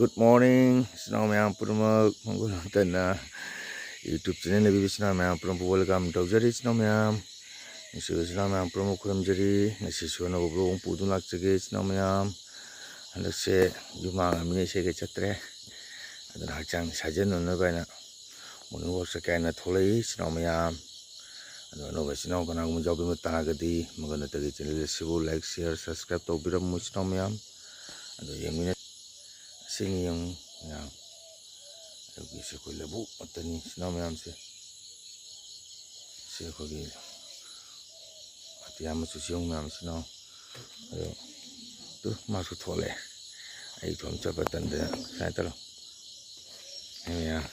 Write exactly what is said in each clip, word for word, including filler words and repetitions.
Good morning, ꯏꯆꯤꯟ ꯏꯅꯥꯎ ꯃꯌꯥꯝ ꯄꯨꯝꯅꯃꯛ꯫ ꯃꯪꯒꯣꯜ ꯍꯟꯇꯅ YouTube channel ꯂꯩꯕꯤꯕ ꯏꯆꯤꯟ ꯏꯅꯥꯎ ꯃꯌꯥꯝ ꯄꯨꯝꯅꯃꯛꯄꯨ welcome ꯇꯧꯖꯔꯤ꯫ ꯏꯆꯤꯟ ꯏꯅꯥꯎ ꯃꯌꯥꯝ, ꯅꯨꯡꯁꯤꯕ ꯏꯆꯤꯟ ꯏꯅꯥꯎ ꯃꯌꯥꯝ ꯄꯨꯝꯅꯃꯛ ꯈꯨꯔꯨꯝꯖꯔꯤ꯫ ꯉꯁꯤꯁꯨ ꯑꯅꯧꯕ vlog ꯑꯃ ꯄꯨꯗꯨꯅ ꯂꯥꯛꯆꯒꯦ ꯏꯆꯤꯟ ꯏꯅꯥꯎ ꯃꯌꯥꯝ꯫ ꯍꯟꯗꯛꯁꯦ ꯌꯨꯝ ꯍꯥꯡꯉꯕꯅꯤꯅ ꯏꯁꯩꯒ ꯆꯠꯇ꯭ꯔꯦ, ꯑꯗꯨꯅ ꯍꯛꯆꯥꯡ ꯁꯥꯖꯦꯜ ꯑꯣꯏꯅꯕ ꯍꯥꯏꯅ morning walk ꯆꯠꯀꯦ ꯍꯥꯏꯅ ꯊꯣꯛꯂꯛꯏ ꯏꯆꯤꯟ ꯏꯅꯥꯎ ꯃꯌꯥꯝ꯫ ꯑꯗꯣ ꯑꯅꯧꯕ ꯏꯆꯤꯟ ꯏꯅꯥꯎ ꯀꯅꯥꯒꯨꯝꯕ ꯌꯥꯎꯕꯤꯕ ꯇꯥꯔꯒꯗꯤ ꯃꯪꯒꯣꯜ ꯍꯟꯇꯒꯤ channel ꯑꯁꯤꯕꯨ like, share, subscribe ꯇꯧꯕꯤꯔꯝꯃꯨ ꯏꯆꯤꯟ ꯏꯅꯥꯎ ꯃꯌꯥꯝ꯫ ꯑꯗꯣ ꯌꯦꯡꯃꯤꯟꯅ-, ꯁꯤꯅꯤ ꯌꯦꯡꯉꯨ ꯃꯌꯥꯝ꯫ ꯑꯌꯨꯛꯀꯤꯁꯦ ꯑꯩꯈꯣꯏ ꯂꯧꯕꯨꯛ ꯉꯥꯛꯇꯅꯤ ꯏꯆꯤꯟ ꯏꯅꯥꯎ ꯃꯌꯥꯝꯁꯦ꯫ ꯁꯤ ꯑꯩꯈꯣꯏꯒꯤ ꯑꯇꯤꯌꯥ ꯃꯆꯨ ꯆꯦꯡ ꯃꯌꯥꯝꯁꯤꯅ꯫ ꯑꯗꯣ ꯇꯨ ꯃꯥꯁꯨ ꯊꯣꯛꯂꯛꯑꯦ꯫ ꯑꯩ ꯏꯇꯣꯝ ꯆꯠꯄ ꯇꯟꯗꯅ ꯁꯨꯃꯥꯏꯅ ꯇꯧꯔꯣ꯫ ꯑꯩ ꯃꯌꯥꯝ꯫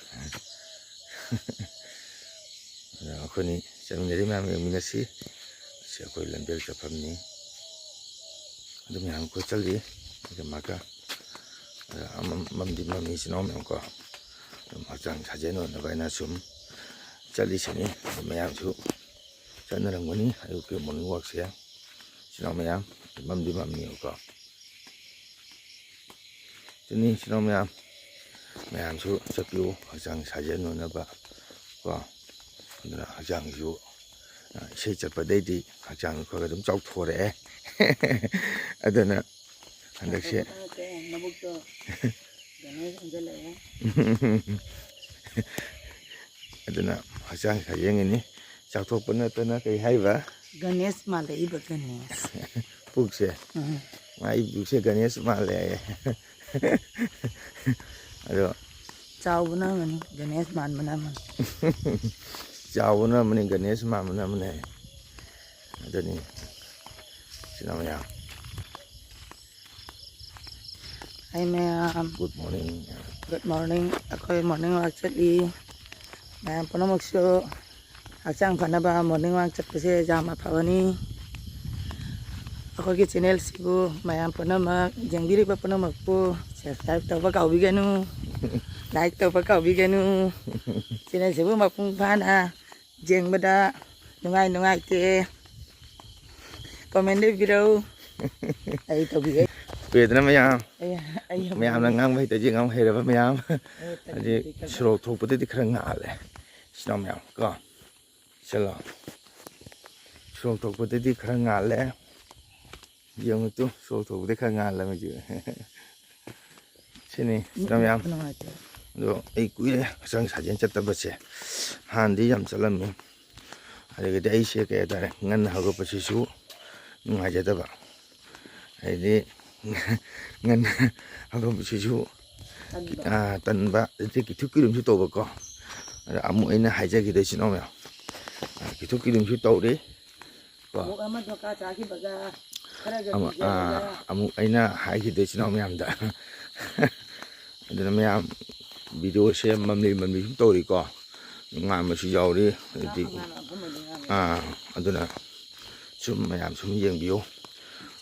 ꯑꯗꯣ ꯑꯩꯈꯣꯏꯅꯤ ꯆꯠꯃꯤꯟꯅꯔꯤ ꯃꯌꯥꯝ ꯌꯦꯡꯃꯤꯟꯅꯁꯤ꯫ ꯁꯤ ꯑꯩꯈꯣꯏ ꯂꯝꯖꯦꯜ ꯆꯠꯐꯝꯅꯤ꯫ ꯑꯗꯨ ꯃꯌꯥꯝ ꯑꯩꯈꯣꯏ ꯆꯠꯂꯤ꯫ ꯑꯗꯨ ꯃꯥꯒ ꯑꯗ ꯑꯃ-, ꯃꯝꯗꯤ ꯃꯝꯃꯤ ꯏꯆꯤꯟ ꯏꯅꯥꯎ ꯃꯌꯥꯝ ꯀꯣ꯫ ꯑꯗꯨꯝ ꯍꯛꯆꯥꯡ ꯁꯥꯖꯦꯜ ꯑꯣꯏꯅꯕ ꯍꯥꯏꯅ ꯁꯨꯝ ꯆꯠꯂꯤꯁꯤꯅꯤ꯫ ꯑꯗꯨ ꯃꯌꯥꯝꯁꯨ ꯆꯠꯅꯔꯝꯒꯅꯤ ꯑꯌꯨꯛꯀꯤ morning walkꯁꯦ ꯏꯆꯤꯟ ꯏꯅꯥꯎ ꯃꯌꯥꯝ꯫ ꯃꯝꯗꯤ ꯃꯝꯃꯤꯕꯀꯣ꯫ ꯑꯗꯨꯅꯤ ꯏꯆꯤꯟ ꯏꯅꯥꯎ ꯃꯌꯥꯝ, ꯃꯌꯥꯝꯁꯨ ꯆꯠꯄꯤꯌꯨ ꯍꯛꯆꯥꯡ ꯁꯥꯖꯦꯜ ꯑꯣꯏꯅꯕ ꯀꯣ꯫ ꯑꯗꯨꯅ ꯍꯛꯆꯥꯡꯁꯨ, ꯑ, ꯏꯁꯩ ꯆꯠꯄꯗꯩꯗꯤ ꯍꯛꯆꯥꯡꯁꯨ ꯈꯔ ꯈꯔ ꯑꯗꯨꯝ ꯆꯥꯎꯊꯣꯔꯛꯑꯦ꯫ ꯑꯗꯨꯅ ꯍꯟꯗꯛꯁꯦ ꯅꯕꯨꯛꯇꯣ ꯒꯅꯦꯁ ꯑꯣꯟꯁꯤꯜꯂꯛꯑꯦ꯫ ꯑꯗꯨꯅ ꯍꯛꯆꯥꯡ ꯁꯥꯖꯦꯜꯒꯤꯅꯤ꯫ ꯆꯥꯎꯊꯣꯛꯄ ꯅꯠꯇꯅ ꯀꯩ ꯍꯥꯏꯕ? ꯒꯅꯦꯁ ꯃꯥꯜꯂꯛꯏꯕ, ꯒꯅꯦꯁ꯫ ꯄꯨꯛꯁꯦ? ꯎꯝ꯫ ꯃꯥꯏ ꯄꯨꯛꯁꯦ ꯒꯅꯦꯁ ꯃꯥꯜꯂꯦ ꯍꯥꯏꯌꯦ꯫ ꯑꯗꯣ ꯆꯥꯎꯕꯅ ꯑꯃꯅꯤ, ꯒꯅꯦꯁ ꯃꯥꯟꯕꯅ ꯑꯃꯅꯤ꯫ ꯆꯥꯎꯕꯅ ꯑꯃꯅꯤ, ꯒꯅꯦꯁ ꯃꯥꯟꯕꯅ ꯑꯃꯅꯤ ꯍꯥꯏꯌꯦ꯫ ꯑꯗꯨꯅꯤ ꯏꯆꯤꯟ ꯏꯅꯥꯎ ꯃꯌꯥꯝ꯫ ꯍꯥꯏ ꯃꯌꯥꯝ꯫ Good morning꯫ Good morning꯫ ꯑꯩꯈꯣꯏ morning walk ꯆꯠꯂꯤ꯫ ꯃꯌꯥꯝ ꯄꯨꯝꯅꯃꯛꯁꯨ ꯍꯛꯆꯥꯡ ꯐꯅꯕ morning walk ꯆꯠꯄꯁꯦ ꯌꯥꯝ ꯑꯐꯕꯅꯤ꯫ ꯑꯩꯈꯣꯏꯒꯤ channelꯁꯤꯕꯨ ꯃꯌꯥꯝ ꯄꯨꯝꯅꯃꯛ ꯌꯦꯡꯕꯤꯔꯤꯕ ꯄꯨꯝꯅꯃꯛꯄꯨ subscribe ꯇꯧꯕ ꯀꯥꯎꯕꯤꯒꯅꯨ, like ꯇꯧꯕ ꯀꯥꯎꯕꯤꯒꯅꯨ꯫ Channelꯁꯤꯕꯨ ꯃꯄꯨꯡ ꯐꯥꯅ ꯌꯦꯡꯕꯗ ꯅꯨꯡꯉꯥꯏ ꯅꯨꯡꯉꯥꯏꯇꯦ comment ꯏꯕꯤꯔꯛꯎ꯫ ꯑꯩ ꯇꯧꯕꯤꯒꯦ꯫ ꯀꯨꯏꯗꯅ ꯃꯌꯥꯝ꯫ ꯑꯩ, ꯑꯩ ꯌꯥꯝ ꯃꯌꯥꯝꯅ ꯉꯥꯡꯕ ꯍꯩꯇ ꯌꯦꯡꯉꯝ ꯍꯩꯔꯕ ꯃꯌꯥꯝ꯫ ꯑꯩ ꯇꯜꯂꯤ, ꯍꯧꯖꯤꯛ ꯇꯜꯂꯤ꯫ ꯁꯣꯔꯣꯛ ꯊꯣꯛꯄꯗꯗꯤ ꯈꯔ ꯉꯥꯜꯂꯦ꯫ ꯏꯆꯤꯟ ꯏꯅꯥꯎ ꯃꯌꯥꯝ ꯀꯣ꯫ ꯆꯠꯂꯣ꯫ ꯁꯣꯔꯣꯛ ꯊꯣꯛꯄꯗꯗꯤ ꯈꯔ ꯉꯥꯜꯂꯦ꯫ ꯌꯦꯡꯉꯨ ꯇꯨ, ꯁꯣꯔꯣꯛ ꯊꯣꯛꯄꯗꯤ ꯈꯔ ꯉꯥꯜꯂꯦ ꯍꯧꯖꯤꯛ꯫ ꯁꯤꯅꯤ, ꯏꯆꯤꯟ ꯏꯅꯥꯎ ꯃꯌꯥꯝ꯫ ꯅꯨꯡꯉꯥꯏꯇꯦ꯫ ꯑꯗꯣ ꯑꯩ ꯀꯨꯏꯔꯦ ꯍꯛꯆꯥꯡ ꯁꯥꯖꯦꯜ ꯆꯠꯇꯕꯁꯦ꯫ ꯍꯥꯟꯅꯗꯤ ꯌꯥꯝ ꯆꯠꯂꯝꯃꯤ꯫ ꯑꯗꯒꯤꯗꯤ ꯑꯩꯁꯦ ꯀꯩ ꯍꯥꯏꯇꯥꯔꯦ, ꯉꯟꯅ ꯍꯧꯒꯠꯄꯁꯤꯁꯨ ꯅꯨꯡꯉꯥꯏꯖꯗꯕ꯫ ꯍꯥꯏꯗꯤ ꯉꯟꯅ ꯍꯧꯒꯠꯄꯁꯤꯁꯨ ꯇꯟꯕ꯫ ꯑꯥ, ꯇꯟꯕ, ꯑꯗꯩ ꯀꯤꯊꯨ ꯀꯤꯔꯨꯝꯁꯨ ꯇꯧꯕꯀꯣ꯫ ꯑꯗ ꯑꯃꯨꯛ ꯑꯩꯅ ꯍꯥꯏꯖꯈꯤꯗꯣꯏ ꯏꯆꯤꯟ ꯏꯅꯥꯎ ꯃꯌꯥꯝ, ꯑꯥ, ꯀꯤꯊꯨ ꯀꯤꯔꯨꯝꯁꯨ ꯇꯧꯔꯤ ꯀꯣ꯫ ꯑꯃꯨꯛ ꯑꯃ ꯗꯣꯀꯥ ꯆꯥꯈꯤꯕꯒ ꯈꯔꯒ ꯑꯃ-, ꯄꯤꯖꯔꯒ꯫ ꯑꯥ, ꯑꯃꯨꯛ ꯑꯩꯅ ꯍꯥꯏꯈꯤꯗꯣꯏ ꯏꯆꯤꯟ ꯏꯅꯥꯎ ꯃꯌꯥꯝꯗ꯫ ꯑꯗꯨꯅ ꯃꯌꯥꯝ, ꯚꯤꯗꯤꯑꯣꯁꯦ ꯃꯝꯂꯤ ꯃꯝꯂꯤ ꯁꯨꯝ ꯇꯧꯔꯤꯀꯣ, ꯉꯥꯟꯕꯁꯨ ꯌꯥꯎꯔꯤ꯫ ꯑꯗꯨꯗꯤ, ꯑꯉꯥꯡ ꯑꯐꯝꯕꯗꯤ ꯉꯥꯟꯕ꯫ ꯑꯥ, ꯑꯗꯨꯅ ꯁꯨꯝ ꯃꯌꯥꯝ ꯁꯨꯝ ꯌꯦꯡꯕꯤꯌꯨ꯫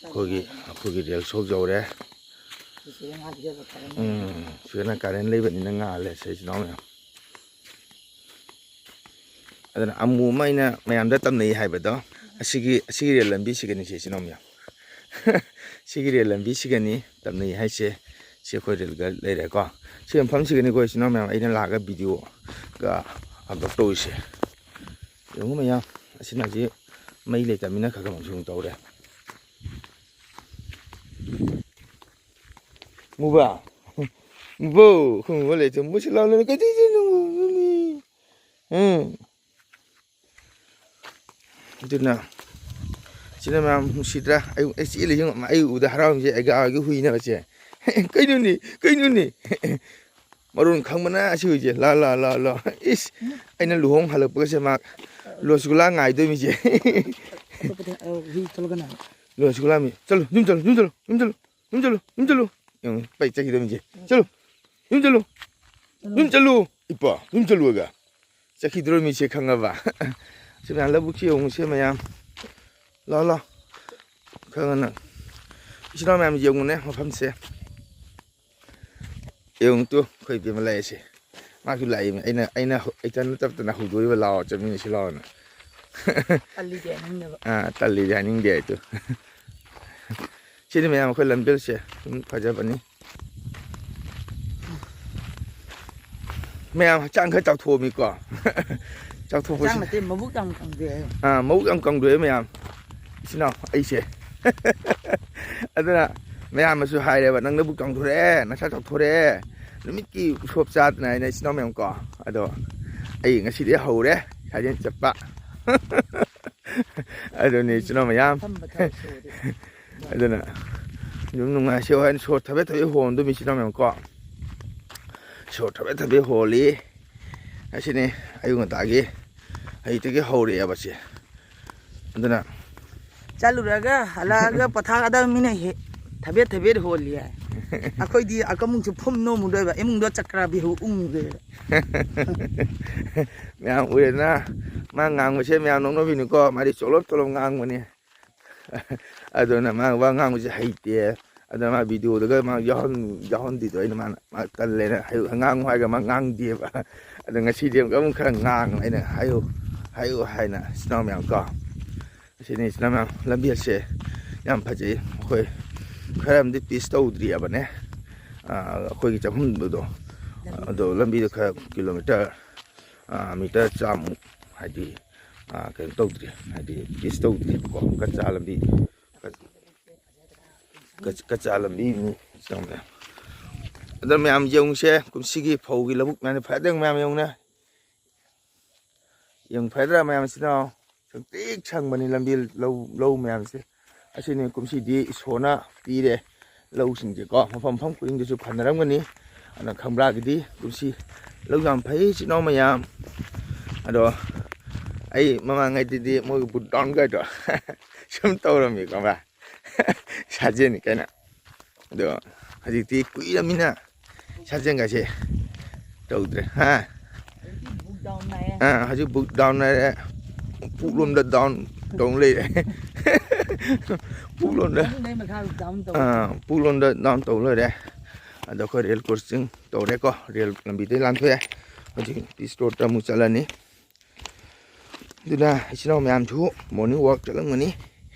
ꯑꯩꯈꯣꯏꯒꯤ, ꯑꯩꯈꯣꯏꯒꯤ ꯔꯤꯜꯁ ꯍꯧꯖꯍꯧꯔꯦ꯫ ꯆꯤꯆꯦꯅ ꯉꯥꯏꯖꯕ ꯀꯔꯝꯕ? ꯎꯝ, ꯁꯤꯗꯅ ꯀꯔꯦꯟ ꯂꯩꯕꯅꯤꯅ ꯉꯥꯜꯂꯦ ꯁꯦ ꯏꯆꯤꯟ ꯏꯅꯥꯎ ꯃꯌꯥꯝ꯫ ꯑꯗꯨꯅ ꯑꯃꯨ ꯑꯃ ꯑꯩꯅ ꯃꯌꯥꯝꯗ ꯇꯝꯅꯩ ꯍꯥꯏꯕꯗꯣ, ꯑꯁꯤꯒꯤ, ꯑꯁꯤꯒꯤ ꯔꯦꯜ ꯂꯝꯕꯤꯁꯤꯒꯅꯤ ꯁꯦ ꯏꯆꯤꯟ ꯏꯅꯥꯎ ꯃꯌꯥꯝ꯫ ꯁꯤꯒꯤ ꯔꯦꯜ ꯂꯝꯕꯤꯁꯤꯒꯅꯤ ꯇꯝꯅꯩ ꯍꯥꯏꯁꯦ꯫ ꯁꯤ ꯑꯩꯈꯣꯏ ꯔꯦꯜꯒ ꯂꯩꯔꯦꯀꯣ꯫ ꯁꯤ ꯃꯐꯝꯁꯤꯒꯅꯤꯀꯣ ꯏꯆꯤꯟ ꯏꯅꯥꯎ ꯃꯌꯥꯝ ꯑꯩꯅ ꯂꯥꯛꯑꯒ ꯚꯤꯗꯤꯑꯣꯒ ꯑꯞꯂꯣꯗ ꯇꯧꯔꯤꯁꯦ꯫ ꯌꯦꯡꯉꯨ ꯃꯌꯥꯝ, ꯑꯁꯤꯅ ꯍꯧꯖꯤꯛ ꯃꯩ ꯂꯩꯇꯕꯅꯤꯅ ꯈꯔ ꯈꯔ ꯁꯨꯝ ꯇꯧꯔꯦ꯫ ꯃꯨꯕ, ꯃꯨꯕꯧ, ꯑꯩꯈꯣꯏ ꯃꯨꯕ ꯂꯩꯇꯦ꯫ ꯃꯨꯁꯤ ꯂꯥꯎ ꯂꯩꯔꯦ꯫ ꯀꯩꯗꯧꯗꯣꯏꯅꯣ ꯃꯨꯕꯅꯤ? ꯎꯝ꯫ ꯑꯗꯨꯅ, ꯁꯤꯅ ꯃꯌꯥꯝ ꯅꯨꯡꯁꯤꯗ꯭ꯔꯥ? ꯑꯩ, ꯑꯩ ꯆꯦꯜꯂꯤ ꯌꯦꯡꯉꯣ, ꯑꯩ ꯎꯕꯗ ꯍꯔꯥꯎꯔꯤꯁꯦ, ꯑꯩꯒꯤ ꯍꯨꯏꯅꯦꯕꯁꯦ꯫ ꯀꯩꯅꯣꯅꯦ? ꯀꯩꯅꯣꯅꯦ? ꯃꯔꯣꯟ ꯈꯪꯕꯅ ꯑꯁꯤ ꯍꯨꯏꯁꯦ꯫ ꯂꯥ, ꯂꯥ, ꯂꯥ, ꯂꯥ꯫ ꯏꯁ, ꯑꯩꯅ ꯂꯨꯍꯣꯡ ꯍꯜꯂꯛꯄꯒꯁꯦ ꯃꯥ ꯂꯣꯁꯒꯨꯂꯥ ꯉꯥꯏꯗꯣꯏꯃꯤꯁꯦ꯫ ꯑꯇꯣꯞꯄꯗ, ꯑ, ꯍꯨꯏ ꯊꯣꯛꯂꯛꯀꯅꯤ ꯍꯥꯏꯕ꯫ ꯂꯣꯁꯒꯨꯂꯥ ꯃꯤ꯫ ꯆꯠꯂꯨ, ꯌꯨꯝ ꯆꯠꯂꯨ, ꯌꯨꯝ ꯆꯠꯂꯨ, ꯌꯨꯝ ꯆꯠꯂꯨ, ꯌꯨꯝ ꯆꯠꯂꯨ, ꯌꯨꯝ ꯆꯠꯂꯨ꯫ ꯌꯦꯡꯉꯨ, ꯄꯩ ꯆꯠꯈꯤꯗꯣꯏꯃꯤꯁꯦ꯫ ꯆꯠꯂꯨ, ꯌꯨꯝ ꯆꯠꯂꯨ, ꯌꯨꯝ ꯆꯠꯂꯨ꯫ ꯏꯄꯥ, ꯌꯨꯝ ꯆꯠꯂꯨꯒ꯫ ꯆꯠꯈꯤꯗ꯭ꯔꯣꯃꯤꯁꯦ ꯈꯪꯉꯕ? ꯁꯤ ꯃꯌꯥꯝ ꯂꯧꯕꯨꯛꯁꯤ ꯌꯦꯡꯉꯨꯁꯦ ꯃꯌꯥꯝ꯫ ꯂꯥꯎ, ꯂꯥꯎ꯫ ꯈꯪꯉꯅ꯫ ꯏꯆꯤꯟ ꯏꯅꯥꯎ ꯃꯌꯥꯝ ꯌꯦꯡꯉꯨꯅꯦ ꯃꯐꯝꯁꯦ꯫ ꯌꯦꯡꯉꯨ ꯇꯨ, ꯑꯩꯈꯣꯏ ꯏꯕꯦꯝꯃ ꯂꯥꯛꯑꯦꯁꯦ꯫ ꯃꯥꯁꯨ ꯂꯥꯛꯏ꯫ ꯑꯩꯅ, ꯑꯩꯅ ꯍꯧ-, ꯏꯆꯟ ꯇꯞꯇꯅ ꯍꯧꯗꯣꯛꯏꯕ, "ꯂꯥꯛꯑꯣ, ꯆꯠꯃꯤꯟꯅꯁꯤ ꯂꯥꯛꯑꯣꯅ"꯫ ꯇꯜꯂꯤꯗꯤ ꯍꯥꯏꯅꯤꯡꯗꯕ꯫ ꯑꯥ, ꯇꯜꯂꯤꯗꯤ ꯍꯥꯏꯅꯤꯡꯗꯦ ꯑꯩꯗꯣ꯫ ꯁꯤꯅꯤ ꯃꯌꯥꯝ ꯑꯩꯈꯣꯏ ꯂꯝꯕꯦꯜꯁꯦ ꯑꯗꯨꯝ ꯐꯖꯕꯅꯤ꯫ ꯃꯌꯥꯝ ꯍꯛꯆꯥꯡ ꯈꯔ ꯆꯥꯎꯊꯣꯛꯑꯝꯃꯤꯀꯣ꯫ ꯆꯥꯎꯊꯣꯛꯄꯁꯤ ꯍꯛꯆꯥꯡ ꯅꯠꯇꯦ, ꯃꯕꯨꯛ ꯌꯥꯝ ꯀꯪꯗꯦ ꯍꯥꯏꯌꯣ꯫ ꯑꯥ, ꯃꯕꯨꯛ ꯌꯥꯝ ꯀꯪꯗꯣꯛꯑꯦ ꯃꯌꯥꯝ, ꯏꯆꯤꯟ ꯏꯅꯥꯎ ꯑꯩꯁꯦ꯫ ꯑꯗꯨꯅ ꯃꯌꯥꯝꯅꯁꯨ ꯍꯥꯏꯔꯦꯕ, "ꯅꯪ ꯅꯕꯨꯛ ꯀꯪꯊꯣꯔꯛꯑꯦ, ꯅꯁꯥ ꯆꯥꯎꯊꯣꯔꯛꯑꯦ, ꯅꯨꯃꯤꯠꯀꯤ ꯎꯁꯣꯞ ꯆꯥꯗꯅ" ꯍꯥꯏꯅ, ꯏꯆꯤꯟ ꯏꯅꯥꯎ ꯃꯌꯥꯝ ꯀꯣ꯫ ꯑꯗꯣ ꯑꯩ ꯉꯁꯤꯗꯤ ꯍꯧꯔꯦ ꯁꯥꯖꯦꯜ ꯆꯠꯄ꯫ ꯑꯗꯨꯅꯤ ꯏꯆꯤꯟ ꯏꯅꯥꯎ ꯃꯌꯥꯝ꯫ ꯑꯐꯝꯕ ꯊꯕꯛ ꯁꯨꯕꯗꯤ꯫ ꯑꯗꯨꯅ ꯑꯗꯨꯝ ꯅꯨꯡꯉꯥꯏ꯫ ꯁꯤ ꯍꯣꯔꯦꯟ ꯁꯣꯔ ꯊꯕꯦꯠ ꯊꯕꯦꯠ ꯍꯣꯟꯗꯣꯏꯃꯤ ꯏꯆꯤꯟ ꯏꯅꯥꯎ ꯃꯌꯥꯝ ꯀꯣ꯫ ꯁꯣꯔ ꯊꯕꯦꯠ ꯊꯕꯦꯠ ꯍꯣꯜꯂꯤ꯫ ꯑꯁꯤꯅꯤ ꯑꯌꯨꯛ ꯉꯟꯇꯥꯒꯤ ꯍꯧꯖꯤꯛꯇꯒꯤ ꯍꯧꯔꯛꯑꯦꯕ ꯁꯤ꯫ ꯑꯗꯨꯅ ꯆꯠꯂꯨꯔꯒ ꯍꯜꯂꯛꯑꯒ ꯄꯣꯊꯥꯒꯗꯕ ꯃꯤꯅ ꯍꯦꯛ ꯊꯕꯦꯠ ꯊꯕꯦꯠ ꯍꯣꯜꯂꯤ ꯍꯥꯏ꯫ ꯑꯩꯈꯣꯏꯗꯤ ꯑꯀꯃꯨꯛꯁꯨ ꯐꯨꯝ ꯅꯣꯝꯃꯨꯗꯣꯏꯕ, ꯏꯃꯨꯡꯗꯣ ꯆꯀ꯭ꯔ ꯕꯤꯍꯨ ꯎꯪꯗꯣꯏꯕ꯫ ꯃꯌꯥꯝ ꯎꯔꯦꯗꯅ, ꯃꯥ ꯉꯥꯡꯕꯁꯦ ꯃꯌꯥꯝ ꯅꯣꯛꯅꯕꯤꯅꯤꯀꯣ, ꯃꯥꯗꯤ ꯆꯣꯂꯣꯞ ꯆꯣꯂꯣꯞ ꯉꯥꯡꯕꯅꯤ꯫ ꯑꯗꯨꯅ ꯃꯥ ꯋꯥ ꯉꯥꯡꯕꯁꯦ ꯍꯩꯇꯦ꯫ ꯑꯗꯨꯅ ꯃꯥ ꯚꯤꯗꯤꯑꯣꯗꯒ ꯃꯥ ꯌꯥꯎꯍꯟ-, ꯌꯥꯎꯍꯟꯗꯤꯗꯣ ꯑꯩꯅ, ꯃꯥꯅ, "ꯃꯥ ꯇꯜꯂꯦꯅ ꯍꯥꯏꯌꯨ, ꯉꯥꯡꯉꯨ" ꯍꯥꯏꯔꯒ ꯃꯥ ꯉꯥꯡꯗꯦꯕ꯫ ꯑꯗꯣ ꯉꯁꯤꯗꯤ ꯑꯃꯨꯛ, ꯑꯃꯨꯛ ꯈꯔ ꯉꯥꯡꯉꯣ, ꯑꯩꯅ, "ꯍꯥꯏꯌꯨ, ꯍꯥꯏꯌꯨ" ꯍꯥꯏꯅ, ꯏꯆꯤꯟ ꯏꯅꯥꯎ ꯃꯌꯥꯝ ꯀꯣ꯫ ꯑꯁꯤꯅꯤ ꯏꯆꯤꯟ ꯏꯅꯥꯎ ꯃꯌꯥꯝ, ꯂꯝꯕꯤ ꯑꯁꯦ ꯌꯥꯝ ꯐꯖꯩ꯫ ꯑꯩꯈꯣꯏ ꯈꯔ ꯑꯃꯗꯤ ꯄꯤꯁ ꯇꯧꯗ꯭ꯔꯤꯑꯕꯅꯦ꯫ ꯑꯥ, ꯑꯩꯈꯣꯏꯒꯤ ꯆꯪꯐꯝꯗꯨꯗꯣ, ꯑꯗꯣ ꯂꯝꯕꯤꯗꯣ ꯈꯔ ꯀꯤꯂꯣꯃꯤꯇꯔ, ꯑꯥ, ꯃꯤꯇꯔ ꯆꯥꯃꯨꯛ, ꯍꯥꯏꯗꯤ, ꯑꯥ, ꯀꯩꯅꯣ ꯇꯧꯗ꯭ꯔꯤ, ꯍꯥꯏꯗꯤ ꯄꯤꯁ ꯇꯧꯗ꯭ꯔꯤꯕꯀꯣ, ꯀꯆꯥ ꯂꯝꯕꯤ, ꯀꯆꯥ ꯂꯝꯕꯤꯅꯤ꯫ ꯑꯗꯣ ꯃꯌꯥꯝ ꯌꯦꯡꯉꯨꯁꯦ, ꯀꯨꯝꯁꯤꯒꯤ ꯐꯧꯒꯤ ꯂꯧꯕꯨꯛ ꯃꯌꯥꯝꯁꯦ ꯐꯖꯗꯦ, ꯃꯌꯥꯝ ꯌꯦꯡꯉꯨꯅꯦ꯫ ꯌꯦꯡ ꯐꯖꯗ꯭ꯔꯥ ꯃꯌꯥꯝ ꯏꯆꯤꯟ ꯏꯅꯥꯎ? ꯁꯪꯇ꯭ꯔꯤꯛ ꯁꯪꯕꯅꯤ ꯂꯝꯕꯤ, ꯂꯧ, ꯂꯧ ꯃꯌꯥꯝꯁꯦ꯫ ꯑꯁꯤꯅꯤ ꯀꯨꯝꯁꯤꯗꯤ ꯏꯁꯣꯔꯅ ꯄꯤꯔꯦ ꯂꯧꯁꯤꯡꯁꯦꯀꯣ, ꯃꯐꯝ ꯃꯐꯝ ꯈꯨꯗꯤꯡꯗꯁꯨ ꯐꯅꯔꯝꯒꯅꯤ꯫ ꯑꯗꯨꯅ ꯈꯪꯕ꯭ꯔꯥꯒꯤꯗꯤ ꯀꯨꯝꯁꯤ ꯂꯧ ꯌꯥꯝ ꯐꯩ ꯏꯆꯤꯟ ꯏꯅꯥꯎ ꯃꯌꯥꯝ꯫ ꯑꯗꯣ ꯑꯩ ꯃꯃꯥꯡꯉꯩꯗꯗꯤ ꯃꯣꯏꯒꯤ ꯕꯨꯠ ꯗꯥꯎꯟ ꯒꯥꯏꯗꯣ ꯁꯨꯝ ꯇꯧꯔꯝꯃꯤ, ꯈꯪꯕ꯭ꯔꯥ? ꯁꯥꯖꯦꯟꯅꯤ ꯀꯩꯅꯣ꯫ ꯑꯗꯣ ꯍꯧꯖꯤꯛꯇꯤ ꯀꯨꯏꯔꯃꯤꯅ ꯁꯥꯖꯦꯟꯒꯁꯦ ꯇꯧꯗ꯭ꯔꯦ꯫ ꯍꯥ? ꯍꯧꯖꯤꯛꯇꯤ ꯕꯨꯛ ꯗꯥꯎꯟ ꯅꯥꯏꯌꯦ꯫ ꯑꯥ, ꯍꯧꯖꯤꯛ ꯕꯨꯛ ꯗꯥꯎꯟ ꯍꯥꯏꯔꯦ꯫ ꯄꯨꯛꯂꯣꯝꯗ ꯗꯥꯎꯟ ꯇꯧ ꯂꯩꯔꯦ꯫ ꯄꯨꯛꯂꯣꯝꯗ, ꯃꯅꯨꯡꯗꯩ ꯃꯈꯥ ꯗꯥꯎꯟ ꯇꯧ꯫ ꯑꯥ, ꯄꯨꯛꯂꯣꯝꯗ ꯗꯥꯎꯟ ꯇꯧ ꯂꯩꯔꯦ꯫ ꯑꯗꯣ ꯑꯩꯈꯣꯏ ꯔꯦꯜ ꯀ꯭ꯔꯣꯁꯤꯡ ꯇꯧꯔꯦꯀꯣ, ꯔꯦꯜ ꯂꯝꯕꯤꯗꯩ ꯂꯥꯟꯊꯣꯛꯑꯦ꯫ ꯍꯧꯖꯤꯛ ꯄꯤꯁ ꯔꯣꯗꯇ ꯑꯃꯨꯛ ꯆꯠꯂꯅꯤ꯫ ꯑꯗꯨꯅ ꯏꯆꯤꯟ ꯏꯅꯥꯎ ꯃꯌꯥꯝꯁꯨ ꯃꯣꯔꯅꯤꯡ ꯋꯥꯛ ꯆꯠꯂꯝꯒꯅꯤ꯫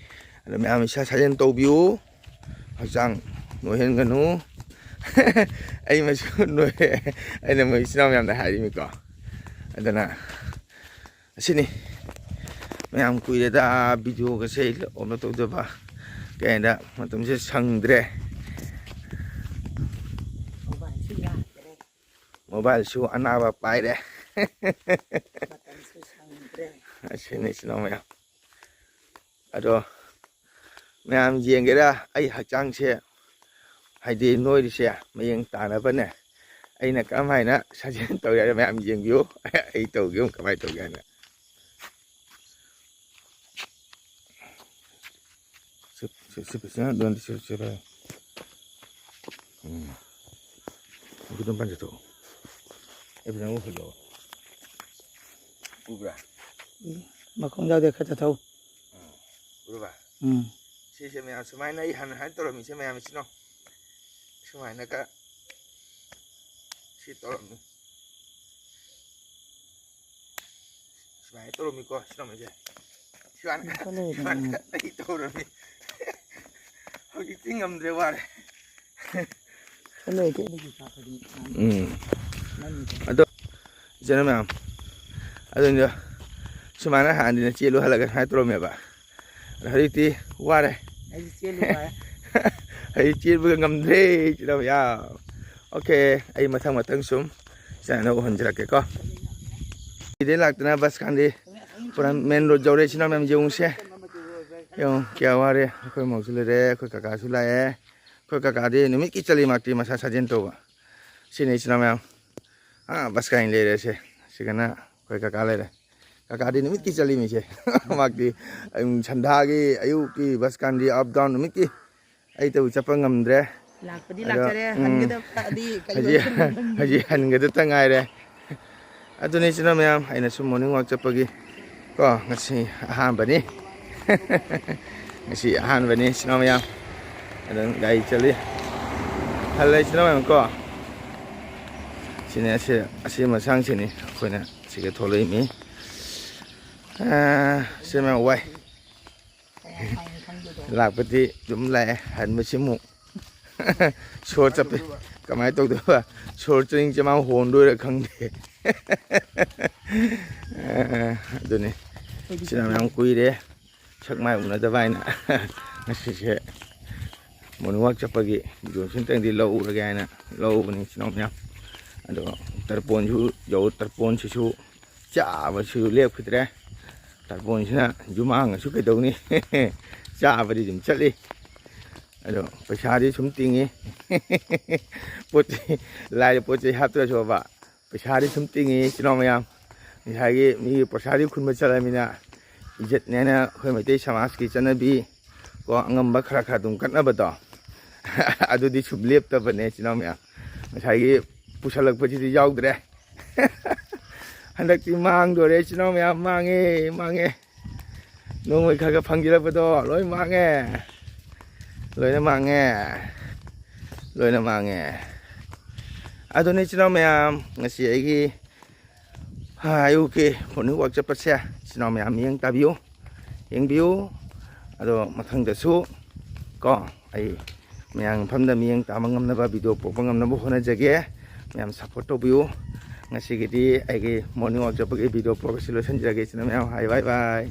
ꯑꯗꯣ ꯃꯌꯥꯝ ꯏꯁꯥ ꯁꯥꯖꯦꯟ ꯇꯧꯕꯤꯌꯨ꯫ ꯍꯛꯆꯥꯡ ꯅꯣꯏꯍꯟꯒꯅꯨ꯫ ꯑꯩ ꯃꯁꯨ ꯅꯣꯏ꯫ ꯑꯩꯅ ꯃꯣꯏ ꯏꯆꯤꯟ ꯏꯅꯥꯎ ꯃꯌꯥꯝꯗ ꯍꯥꯏꯔꯤꯃꯤꯀꯣ꯫ ꯑꯗꯨꯅ ꯑꯁꯤꯅꯤ ꯃꯌꯥꯝ, ꯀꯨꯏꯔꯦꯗ ꯚꯤꯗꯤꯑꯣꯒꯁꯦ ꯑꯞꯂꯣꯗ ꯇꯧꯗꯕ꯫ ꯀꯩ ꯍꯥꯏꯅ ꯃꯇꯝꯁꯦ ꯁꯪꯗ꯭ꯔꯦ꯫ ꯃꯣꯕꯥꯏꯜꯁꯨ ꯑꯅꯥꯕ ꯄꯥꯏꯔꯦ꯫ ꯑꯁꯤꯅꯤ ꯏꯆꯤꯟ ꯏꯅꯥꯎ ꯃꯌꯥꯝ꯫ ꯑꯗꯣ ꯃꯌꯥꯝ ꯌꯦꯡꯒꯦꯔꯥ ꯑꯩ ꯍꯛꯆꯥꯡꯁꯦ, ꯍꯥꯏꯗꯤ ꯅꯣꯏꯔꯤꯁꯦ ꯃꯌꯦꯡ ꯇꯥꯅꯕꯅꯦ꯫ ꯑꯩꯅ ꯀꯔꯝ ꯍꯥꯏꯅ ꯁꯥꯖꯦꯜ ꯇꯧꯔꯤ ꯍꯥꯏꯅ ꯃꯌꯥꯝ ꯌꯦꯡꯕꯤꯌꯨ꯫ ꯑꯩ ꯇꯧꯒꯦ ꯀꯃꯥꯏꯅ ꯇꯧꯒꯦ ꯍꯥꯏꯅ꯫ ꯁꯤ, ꯁꯤ, ꯁꯤ ꯐꯖꯅ ꯑꯗꯨꯝ ꯁꯤ, ꯁꯤ ꯐꯖꯅ꯫ ꯎꯝ꯫ ꯑꯗꯨꯝ ꯄꯥꯟꯖꯊꯣꯛꯑꯣ꯫ ꯑꯩ ꯐꯖꯅ ꯎꯍꯜꯂꯣ꯫ ꯎꯕ꯭ꯔꯥ? ꯎꯝ꯫ ꯃꯈꯣꯡ ꯌꯥꯎꯗꯦ, ꯈꯔ ꯆꯠꯊꯧ꯫ ꯎꯝ꯫ ꯎꯔꯕ? ꯎꯝ꯫ ꯁꯤꯁꯦ ꯃꯌꯥꯝ ꯁꯨꯃꯥꯏꯅ ꯑꯩ ꯍꯥꯟꯅ ꯍꯥꯏꯅ ꯇꯧꯔꯝꯃꯤꯁꯦ ꯃꯌꯥꯝꯁꯤꯅꯣ꯫ ꯁꯨꯃꯥꯏꯅꯒ ꯁꯤ ꯇꯧꯔꯝꯃꯤ꯫ ꯁꯨꯃꯥꯏꯅ ꯇꯧꯔꯝꯃꯤꯀꯣ, ꯁꯤꯔꯝꯃꯤꯁꯦ꯫ ꯁꯨꯃꯥꯏꯅ, ꯁꯨꯃꯥꯏꯅ ꯑꯩ ꯇꯧꯔꯝꯃꯤ꯫ ꯍꯧꯖꯤꯛꯇꯤ ꯉꯝꯗ꯭ꯔꯦ, ꯋꯥꯔꯦ꯫ ꯎꯝ꯫ ꯑꯗꯣ, ꯏꯆꯤꯟ ꯃꯌꯥꯝ, ꯑꯗꯨꯅ ꯁꯨꯃꯥꯏꯅ ꯍꯥꯟꯅꯗꯤ ꯆꯦꯜꯂꯨ ꯍꯜꯂꯒ ꯁꯨꯃꯥꯏꯅ ꯇꯧꯔꯝꯃꯦꯕ꯫ ꯑꯗꯣ ꯍꯧꯖꯤꯛꯇꯤ ꯋꯥꯔꯦ꯫ ꯑꯩꯗꯤ ꯆꯦꯜꯂꯨ ꯋꯥꯔꯦ꯫ ꯑꯩ ꯆꯦꯟꯕꯒ ꯉꯝꯗ꯭ꯔꯦ, ꯏꯆꯤꯟ ꯃꯌꯥꯝ꯫ ꯑꯣꯀꯦ, ꯑꯩ ꯃꯊꯪ ꯃꯊꯪ ꯁꯨꯝ ꯆꯥꯅꯕ ꯎꯍꯟꯖꯔꯛꯀꯦꯀꯣ꯫ ꯁꯤꯗꯩ ꯂꯥꯛꯇꯅ ꯕꯁ ꯈꯥꯝꯗꯤ ꯄꯨꯔꯥ ꯃꯦꯟ ꯔꯣꯗ ꯌꯧꯔꯦ, ꯏꯆꯤꯟ ꯏꯅꯥꯎ ꯃꯌꯥꯝ ꯌꯦꯡꯉꯨꯁꯦ꯫ ꯌꯦꯡꯉꯨ, ꯀꯌꯥ ꯋꯥꯔꯦ꯫ ꯑꯩꯈꯣꯏ ꯃꯧꯁꯨ ꯂꯩꯔꯦ, ꯑꯩꯈꯣꯏ ꯀꯀꯥꯁꯨ ꯂꯥꯛꯑꯦ꯫ ꯑꯩꯈꯣꯏ ꯀꯀꯥꯗꯤ ꯅꯨꯃꯤꯠꯀꯤ ꯆꯠꯂꯤ ꯃꯥꯛꯇꯤ ꯃꯁꯥ ꯁꯥꯖꯦꯜ ꯇꯧꯕ꯫ ꯁꯤꯅꯤ ꯏꯆꯤꯟ ꯏꯅꯥꯎ ꯃꯌꯥꯝ꯫ ꯑꯥ, ꯕꯁ ꯈꯥꯝ ꯂꯩꯔꯦ ꯁꯦ꯫ ꯁꯤꯒꯅ ꯑꯩꯈꯣꯏ ꯀꯀꯥ ꯂꯩꯔꯦ꯫ ꯀꯀꯥꯗꯤ ꯅꯨꯃꯤꯠꯀꯤ ꯆꯠꯂꯤꯃꯤꯁꯦ꯫ ꯃꯥꯛꯇꯤ ꯑꯌꯨꯛ ꯁꯟꯗꯥꯒꯤ, ꯑꯌꯨꯛꯀꯤ ꯕꯁ ꯈꯥꯝꯗꯤ ꯑꯞ ꯗꯥꯎꯟ ꯅꯨꯃꯤꯠꯀꯤ꯫ ꯑꯩ ꯇꯧ ꯆꯠꯄ ꯉꯝꯗ꯭ꯔꯦ꯫ ꯂꯥꯛꯄꯗꯤ ꯑꯗꯣ, ꯂꯥꯛꯆꯔꯦ, ꯎꯝ, ꯍꯟꯒꯗꯕꯗꯤ ꯀꯩꯅꯣ ꯍꯧꯖꯤꯛ, ꯁꯨꯝ ꯍꯧꯖꯤꯛ ꯍꯟꯒꯗꯇ ꯉꯥꯏꯔꯦ꯫ ꯑꯗꯨꯅꯤ ꯏꯆꯤꯟ ꯏꯅꯥꯎ ꯃꯌꯥꯝ, ꯑꯩꯅ ꯁꯨꯝ ꯃꯣꯔꯅꯤꯡ ꯋꯥꯛ ꯆꯠꯄꯒꯤ ꯀꯣ, ꯉꯁꯤ ꯑꯍꯥꯟꯕꯅꯤ꯫ ꯉꯁꯤ ꯑꯍꯥꯟꯕꯅꯤ ꯏꯆꯤꯟ ꯏꯅꯥꯎ ꯃꯌꯥꯝ꯫ ꯑꯗꯨꯝ ꯒꯥꯔꯤ ꯆꯠꯂꯤ꯫ ꯍꯜꯂꯦ ꯏꯆꯤꯟ ꯏꯅꯥꯎ ꯃꯌꯥꯝ ꯀꯣ꯫ ꯁꯤꯅꯤ ꯑꯁꯤ, ꯑꯁꯤ ꯃꯁꯥꯡꯁꯤꯅꯤ ꯑꯩꯈꯣꯏꯅ ꯁꯤꯒ ꯊꯣꯛꯂꯛꯏꯃꯤ꯫ ꯑꯥ, ꯁꯤ ꯃꯌꯥꯝ ꯋꯥꯏ꯫ ꯂꯥꯛꯄꯗꯤ ꯑꯗꯨꯝ ꯂꯥꯛꯑꯦ, ꯍꯟꯕꯁꯤ ꯑꯃꯨꯛ ꯁꯣꯔ ꯆꯠꯄ ꯀꯃꯥꯏꯅ ꯇꯧꯗꯣꯏꯕ? ꯁꯣꯔ ꯆꯤꯡ ꯆꯃꯥꯡ ꯍꯣꯟꯗꯣꯏꯔꯥ ꯈꯪꯗꯦ꯫ ꯑꯗꯨꯅꯤ, ꯏꯆꯤꯟ ꯏꯅꯥꯎ ꯃꯌꯥꯝ ꯀꯨꯏꯔꯦ ꯁꯛ ꯃꯥꯏ ꯎꯅꯗꯕ ꯍꯥꯏꯅ ꯉꯁꯤꯁꯦ ꯃꯣꯔꯅꯤꯡ ꯋꯥꯛ ꯆꯠꯄꯒꯤ ꯚꯤꯗꯤꯑꯣꯁꯤ ꯑꯝꯇꯪꯗꯤ ꯂꯧꯔꯒꯦ ꯍꯥꯏꯅ ꯂꯧꯕꯅꯤ ꯏꯆꯤꯟ ꯏꯅꯥꯎ ꯃꯌꯥꯝ꯫ ꯑꯗꯣ ꯇꯔꯄꯣꯟꯁꯨ ꯌꯧ, ꯇꯔꯄꯣꯟꯁꯤꯁꯨ ꯆꯥꯕꯁꯨ ꯂꯦꯞꯈꯤꯗ꯭ꯔꯦ꯫ ꯇꯔꯄꯣꯟꯁꯤꯅ ꯌꯨꯝꯃꯥꯡꯉꯁꯨ ꯀꯩꯗꯧꯅꯤ? ꯆꯥꯕꯗꯤ ꯑꯗꯨꯝ ꯆꯠꯂꯤ꯫ ꯑꯗꯣ ꯄꯩꯁꯥꯗꯤ ꯁꯨꯝ ꯇꯤꯡꯉꯤ꯫ ꯄꯣꯠ ꯆꯩ, ꯂꯥꯏꯗ ꯄꯣꯠ ꯆꯩ ꯍꯥꯞꯇ꯭ꯔꯁꯨꯕ, ꯄꯩꯁꯥꯗꯤ ꯁꯨꯝ ꯇꯤꯡꯉꯤ ꯏꯆꯤꯟ ꯏꯅꯥꯎ ꯃꯌꯥꯝ꯫ ꯉꯁꯥꯏꯒꯤ ꯃꯤꯒꯤ ꯄꯩꯁꯥꯗꯤ ꯈꯨꯟꯕ ꯆꯠꯂꯃꯤꯅ, ꯏꯖꯠꯅꯦꯅ ꯑꯩꯈꯣꯏ ꯃꯩꯇꯩ ꯁꯃꯥꯖꯀꯤ ꯆꯠꯅꯕꯤ ꯀꯣ, ꯑꯉꯝꯕ ꯈꯔ ꯈꯔ ꯑꯗꯨꯝ ꯀꯠꯅꯕꯗꯣ, ꯑꯗꯨꯗꯤ ꯁꯨꯝ ꯂꯦꯞꯇꯕꯅꯦ ꯏꯆꯤꯟ ꯏꯅꯥꯎ ꯃꯌꯥꯝ꯫ ꯉꯁꯥꯏꯒꯤ ꯄꯨꯁꯜꯂꯛꯄꯁꯤꯗꯤ ꯌꯥꯎꯗ꯭ꯔꯦ꯫ ꯍꯟꯗꯛꯇꯤ ꯃꯥꯡꯗꯣꯔꯦ ꯏꯆꯤꯟ ꯏꯅꯥꯎ ꯃꯌꯥꯝ, ꯃꯥꯡꯉꯦ, ꯃꯥꯡꯉꯦ꯫ ꯅꯣꯡꯃꯩ ꯈꯔ ꯈꯔ ꯐꯪꯖꯤꯜꯂꯛꯄꯗꯣ ꯂꯣꯏ ꯃꯥꯡꯉꯦ, ꯂꯣꯏꯅ ꯃꯥꯡꯉꯦ, ꯂꯣꯏꯅ ꯃꯥꯡꯉꯦ꯫ ꯑꯗꯨꯅꯤ ꯏꯆꯤꯟ ꯏꯅꯥꯎ ꯃꯌꯥꯝ, ꯉꯁꯤ ꯑꯩꯒꯤ, ꯍꯥ, ꯑꯌꯨꯛꯀꯤ ꯃꯣꯔꯅꯤꯡ ꯋꯥꯛ ꯆꯠꯄꯁꯦ ꯏꯆꯤꯟ ꯏꯅꯥꯎ ꯃꯌꯥꯝ ꯃꯤꯠꯌꯦꯡ ꯇꯥꯕꯤꯌꯨ, ꯌꯦꯡꯕꯤꯌꯨ꯫ ꯑꯗꯣ ꯃꯊꯪꯗꯁꯨ ꯀꯣ, ꯑꯩ ꯃꯌꯥꯝ ꯃꯐꯝꯗ ꯃꯤꯠꯌꯦꯡ ꯇꯥꯕ ꯉꯝꯅꯕ, ꯚꯤꯗꯤꯑꯣ ꯄꯨꯔꯛꯄ ꯉꯝꯅꯕ ꯍꯣꯠꯅꯖꯒꯦ꯫ ꯃꯌꯥꯝ ꯁꯞꯄꯣꯔꯠ ꯇꯧꯕꯤꯌꯨ꯫ ꯉꯁꯤꯒꯤꯗꯤ ꯑꯩꯒꯤ ꯃꯣꯔꯅꯤꯡ ꯋꯥꯛ ꯆꯠꯄꯒꯤ ꯚꯤꯗꯤꯑꯣ ꯄꯨꯔꯛꯄꯁꯤ ꯂꯣꯏꯁꯤꯟꯖꯔꯒꯦ ꯏꯆꯤꯟ ꯏꯅꯥꯎ ꯃꯌꯥꯝ꯫ ꯍꯥꯏ, ꯕꯥꯏ ꯕꯥꯏ꯫